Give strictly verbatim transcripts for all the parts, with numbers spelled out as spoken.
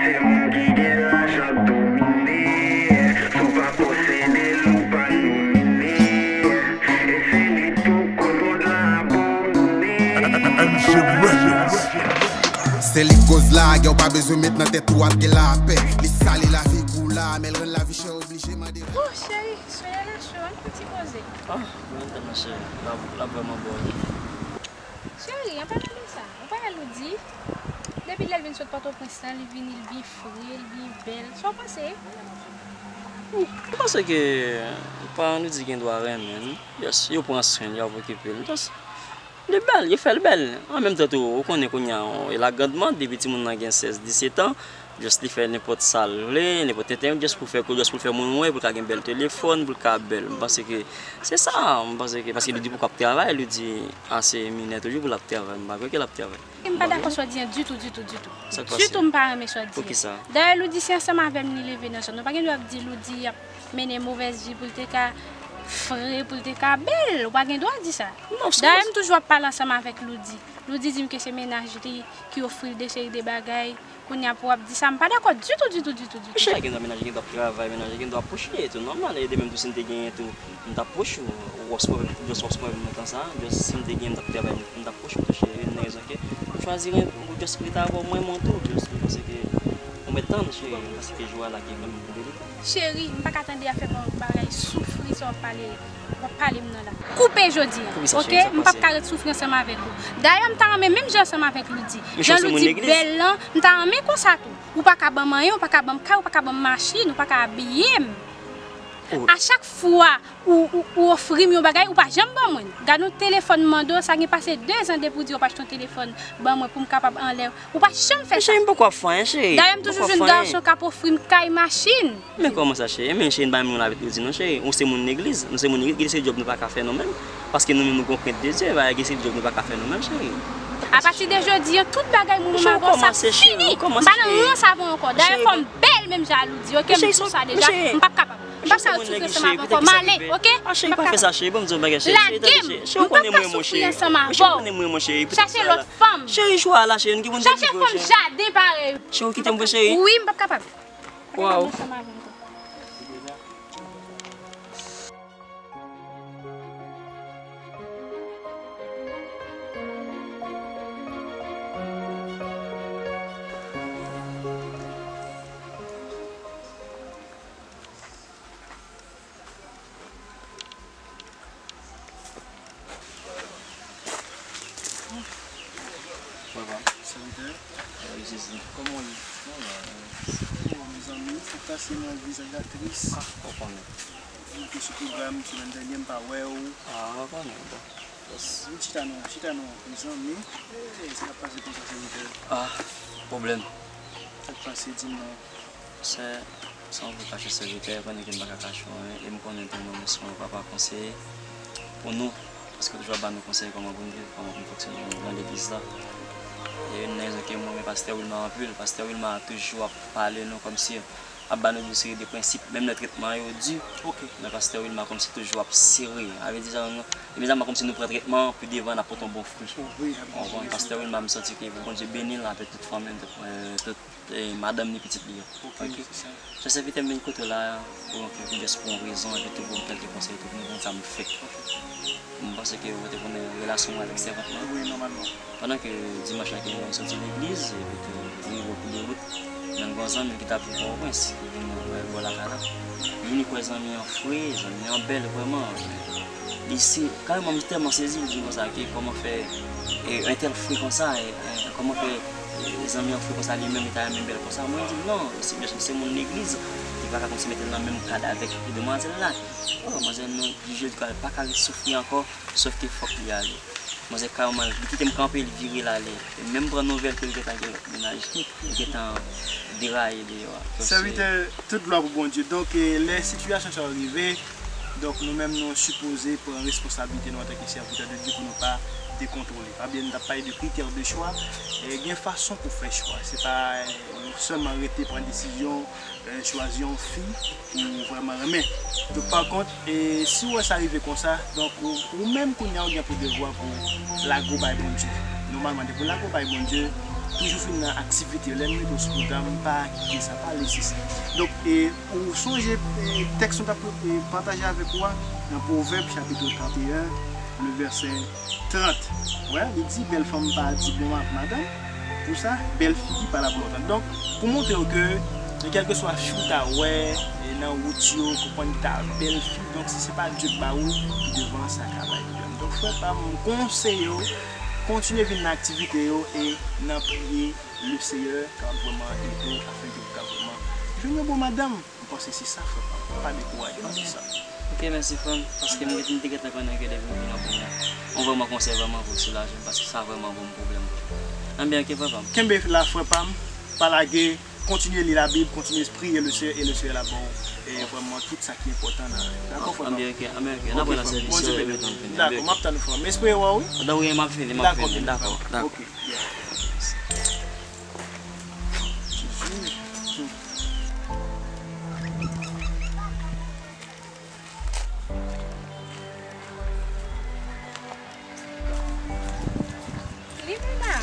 Se moun ki gen lajan domine. Si w pa posede l, ou pa domine. E se li tou koz mond lan abomine. M J Records. Se li k koz lagè, ou pa bezwen met nan tèt ou ap gen lapè. Li sale lavi kou la, men l rann lavi chè, oblije mande. Oh, cheri, soyez la chaude, ti koze. Ah, mwen tèlman cheri, l ap, l ap vrèman bon wi. Cheri, an palan de sa, ou pa wè Loudy? Depi lè l vin sot Pòtoprens lan, li vini, li byen fre, li byen bèl. Sa w panse? Mwen panse ke paran Loudy gen dwa renmen l. Just, yo pran swen l, y ap okipe l. Just, li bèl, yo fè l bèl. An menm tan tou, ou konnen kounye a, e la grandman, depi timoun nan gen sèz, disèt an, just li fè nenpòt sa l vle, nenpòt tenten, just pou fè, just pou l fè moun wè, pou l ka gen bèl telefòn, pou l ka bèl. Mwen panse ke se sa, mwen panse ke, paske Loudy poko ap travay, Loudy ase minè toujou pou l ap travay. Mwen pa kwè ke l ap travay. M pa dakò sa w di an ditou, ditou, ditou. Sa k pase? Ditou m pa renmen sa w di an. Poukisa? Dayè Loudy se ansanm avè m li leve nan zòn. Ou pa gen dwa ap di Loudy ap mennen movèz vi pou l te ka fre, pou l te ka bèl. Ou pa gen dwa di sa. Non, se Dayè m toujou ap pale ansanm avèk Loudy. Loudy di m ke se mennaj li ki ofri l de seri de bagay. Kounye a pou w ap di sa, m pa dakò ditou, ditou, ditou, ditou. Cheri, gen dwa mennaj li gen dwa ap travay, mennaj li gen dwa ap poche, e tou nòmal. E de menm tou si m te genyen tou, m t ap poche w, ou wòs mwen, just wòs mwen nan tan sa, just si m te genyen m t ap travay, m t ap poche w tou cheri, nan rezon ke m chwazi ren-, ou just rete avè w, mwen, mwen tou, just m panse ke ou mèt tann cheri, m panse ke jou a la ke vrèman pou de li. Cheri, m pa ka tande afè bagay soufri sa w ap pale, w ap pale m nan la. Koupe jodi a, oke? M p ap ka ret soufri ansanm avèk ou. Dayè, m ta renmen menm jan ansanm avèk Loudy. Jan Loudy bèl lan, m ta renmen konsa tou. Ou pa ka ban m anyen, ou pa ka ban m kay, ou pa ka ban m machin, ou pa ka abiye m. A chak fwa ou, ou, ou ofri m yon bagay, ou pa janm ban mwen. Gad yon telefòn m mande w, sa gen pase dezan depi w di w ap achte yon telefòn ban mwen pou m kapab anlè. Ou pa janm fè sa. Cheri, m poko ap fè anyen, cheri. Dayè, m toujou jwenn gason k ap ofri m kay, machin. Men kòman sa, cheri? Men cheri, n pa menm moun avèk Loudy non, cheri. Ou se moun legliz. Nou se moun legliz, gen seri djòb nou pa ka fè nou menm. Paske nou menm nou gon krent de Dye, gen seri djòb nou pa ka fè nou menm, cheri. Apati de jodi an, tout bagay moun mago sa fini. M pa nan rans avè w ankò. Dayè, fò m bèl menm jan a Loudy, oke? M di w sa deja. M p ap kapab. M p ap ka ret soufri ansanm avè w ankò. M ale, oke? M p ap kapab. Lage m. M p ap ka soufri ansanm avè w. Chache lòt fanm. Chache fanm jaden parèy ou. Cheri, ou kite m vre, cheri. Wi, m p ap kapab. Waw. Papa. Sèvitè. Wi, Jezi. Kòman w ye? Mwen la, wi. Bon, mezanmi, ou kase nan vizaj la tris. Ah, ou konnen. Ou te sou pwogram semèn dènye, m pa wè w. Ah, ou konnen, bon. Yes. Vin chita non, chita non, mezanmi. Eh, sa k ap pase konsa, sèvitè? Ah, pwoblèm. Sa k pase, di m non. Sè, san vle kache sèvitè, konnen ke m pa ka kache w anyen, e m konnen tou nou, nou se yon papa konseye pou nou, paske w toujou ap ba nou konsèy kòman pou n viv, kòman pou n fonksyone nan legliz la. E youn nan rezon ke m renmen pastè Wilmar anpil, pastè Wilmar toujou ap pale nou kòmsi ap ba nou yon seri de prensip, menm lè tretman yo di, men pastè Wilmar kòmsi toujou ap sere. Sa vle di sa, nou, e bizarman kòmsi nou pran tretman, pi devan n ap pote yon bon fwi. Ou konprann? Pastè Wilmar, m santi ke pou Bondye beni l avèk tout fanmi l, tout, eh, tout e madanm ni pitit li yo. Ok, se sa. Sè, sèvitè m vin kote w la pou yon, pou just pou yon rezon, epi tou pou yon kèlke konsèy tou pou nou konn sa m fè. M panse ke ou te konnen relasyon mwen avèk sèvant lan. Wi, nòmalman. Pandan ke dimanch la ke mwen soti legliz, epi tou rive o kou de wout, menm gon zanmi ki t ap viv Pòtoprens, ki vin wè bò lakay la. Li vini kwè zanmi an fre, zanmi an bèl vrèman. Li se, kareman, m tèlman sezi, li di konsa ke kòman fè, e, entèl fre konsa, e, e, kòman fè, e, zanmi an fre konsa, li menm li ta renmen bèl konsa. Mwen di l non, se, se moun legliz, li pa ka kòmsi mete l nan menm kad avèk demwazèl la. Oh, manzè non, di Jezi Kris, li pa ka ret soufri ankò, sòf ke fòk li ale. Manzè kareman, li kite m kanpe, li vire l ale. E menm pran nouvèl ke l gentan gen lòt mennaj, li gentan deraye deyò a. Sèvitè, tout glwa pou Bondye. Donk, e, lè sitiyasyon sa yo rive, donk, nou menm, nou sipoze pran responsablite nou antanke sèvitè de Dye pou nou pa dekontwole. Pabliye, nou t ap pale de kritè de chwa. E, gen fason pou fè chwa. Se pa, e, sèlman rete pran desizyon, e, chwazi yon fi ou vrèman renmen. Donk, pa kont, e, si w wè sa rive konsa, donk, ou, ou menm kounye a, ou gen pou devwa pou lage w bay Bondye. Nòmalman, depi w lage w bay Bondye, Toujou fin nan aktivite yo. Lè m mete w sou pwogram, pa kite sa, pa lese sa. Donk, e, ou sonje, e, tèks nou t ap, e, pataje avèk ou a, nan Pwovèb, chapit trannteyen, le vèsè trant. Wè, li di, bèl fanm pa di bon ma-, madanm. Pou sa, bèl figi pa la pou lontan. Donk, pou montre w ke, e, kèlkeswa fi w ta wè, e, nan wout yo, konprann ta bèl fi, donk si se pa Dye k ba ou l, pi devan sa ka bay pwoblèm. Donk, frè pa m, m konseye w, kontinye vin nan aktivite yo e nan priye Leseyè ka vrèman ede w afenke ou ka vrèman jwenn yon bon madanm. M panse se sa, frè pa m. Pa dekouraje nan sa. Ok, mèsi, frè m, paske m te gentan konnen ke depi m vin nan pwoblèm, on vrèman konsèy vrèman pou soulaje m, paske sa vrèman ban m pwoblèm. Anben, ok, frè pa m. Kenbe la, frè pa m. Pa lage. Kontinye li Labib, kontinye priye Leseyè, e Leseyè l ap ba w, e, vrèman tout sa ki enpòtan nan lavi. Dakò, frè pa m? Anben, ok, anben, ok. N ap wè nan sèvis yo, e, lè tan vini. Dakò, m ap tann ou, frè m. M espere wè w, wi. Anben, wi, m ap vini, m ap vini. Dakò, frè pa m. Dakò. Ok. Li vin la.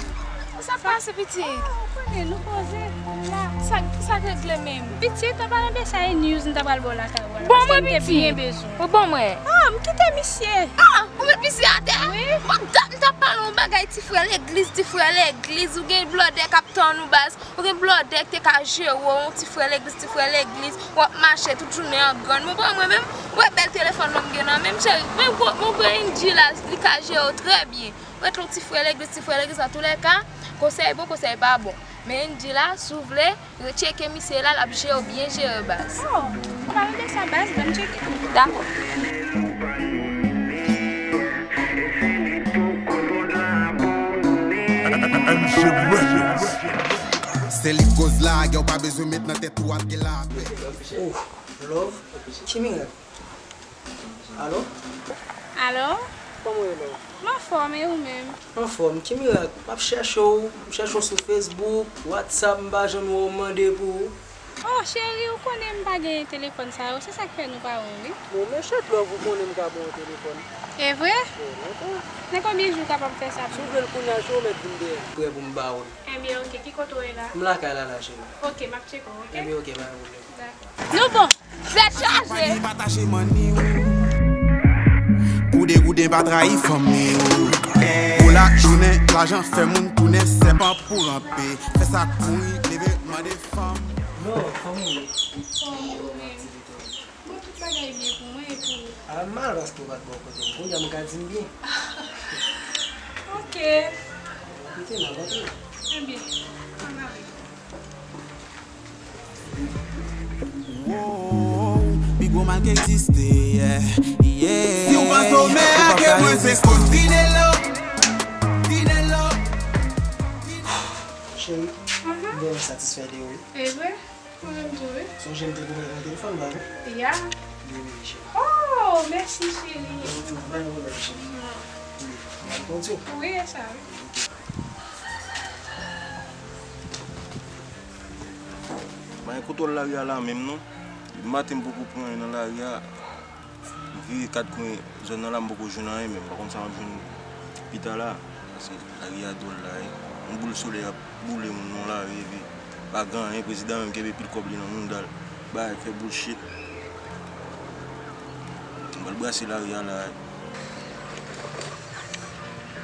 Sa k pase, pitit? Oh, ou konnen, nou poze, nou la. Sa, sa k regle menm? Pitit, an palan de sa, e news m ta pral ba w lakay ou a la, paske m te byen bezwen. Ou ban mwen. Ah, m kite misye. Ah, ou met misye atè? Wi. Bon, m t ap, m t ap pale yon bagay, ti frè legliz, ti frè legliz, ou gen blòdè k ap tann ou, baz. Ou gen blòdè k te ka jere w, yon ti frè legliz, ti frè legliz, w ap mache tout jounen an grann. Mwen, bon, mwen menm, ou wè bèl telefòn mwen m gen nan men m, cheri, men gwo, mwen gen Angie la, li ka jere w trè byen. Ou wè yon ti frè legliz, ti frè legliz, antoulèka, konsèy bon, konsèy pa bon. Men Angie la, si w vle, retcheke misye la, l ap jere w byen jere, baz. Oh, an palan de sa, baz, ban m tcheke. Dakò. M J Records. Se li k koz lagè, ou pa bezwen met nan tèt ou al gen lapè. Oh, love, ki mirak? Alo? Alo? Kòman w ye, love? M anfòm, e ou menm? Anfòm, ki mirak? M ap chèche w, m chèche w sou Facebook, WhatsApp, m pa janm wè w, m mande pou ou. Oh, cheri, ou konnen m pa gen telefòn sa yo, se sa k fè nou pa wè w, wi. Bon, men chat love, ou konnen m ka ba w telefòn. E vre? Bon, lontan. Nan konbyen jou w kapab fè sa pou mwen? Si w vle l kounye a, cheri, ou mèt vin dèyè m. Prè pou m ba w l. Ebyen, ok, ki kote w ye la? M lakay la, la, cheri. Ok, m ap tcheke w, ok? Ebyen, ok, pa gen pwoblèm. Dakò. Nou bon. Tèt chaje. Pataje manni w. Pou degouden pa trayi fanmi w. Pou lajounen, lajan fè moun tounen sèpan pou ranpe. Fè sa kouri, leve mande fanm. Non, fanmi w. Fanmi w menm. Bon, tout bagay byen pou mwen e pou ou. A, m mal paske w pa t bò kote m. Kounye a m ka di m byen. Ok. Kite m ap antre. Ebyen, ann ale. Wow, pi gwo mal ki egziste, yeah, yeah. Si w panse w meyè ke mwen, se koz Dinelo, Dinelo. Cheri, m vrèman satisfè de ou, wi. E vre? Mwen menm tou, wi. Sonje m te pwomèt mwen telefòn, pa vre? Ya. Wi, wi, cheri. Oh, mèsi, cheri. Wi, wi, pa gen pwoblèm, cheri. Wi, m ap konte w. Wi, e sa, wi. Mwen kontwòl lari a la menm non. Depi maten m poko pran anyen nan lari a. M vire kat kwen zòn nan la, m poko jwenn anyen menm. M pa konn sa m ap jwenn pita la. Paske lari a dwòl la, wi. Yon boul solèy ap boule moun nan lari, epi pa gen anyen. Prezidan menm kenbe pil kòb li nan mounda l. Bagay fè bullshit. M pral brase lari a la, wi.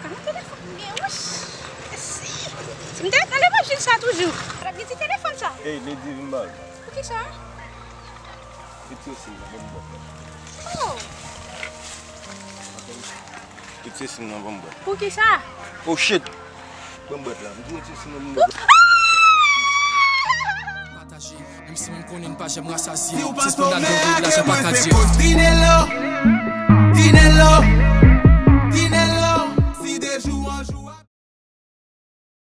Kòman telefòn m gen, wesh? Si. M te nan levanjil sa toujou. L ap gen ti telefòn sa. Ey, Lady, vin ba l. Poukisa? Retire sim nan, ban m bòt la. Oh. Retire sim nan, ban m bòt. Poukisa? Oh shit! Ban m bòt la. M di retire sim nan, ban m bòt la. Pataje, menm si mwen konnen n pa janm rasazye. Si w panse w meyè ke mwen, se koz Dinelo, Dinelo.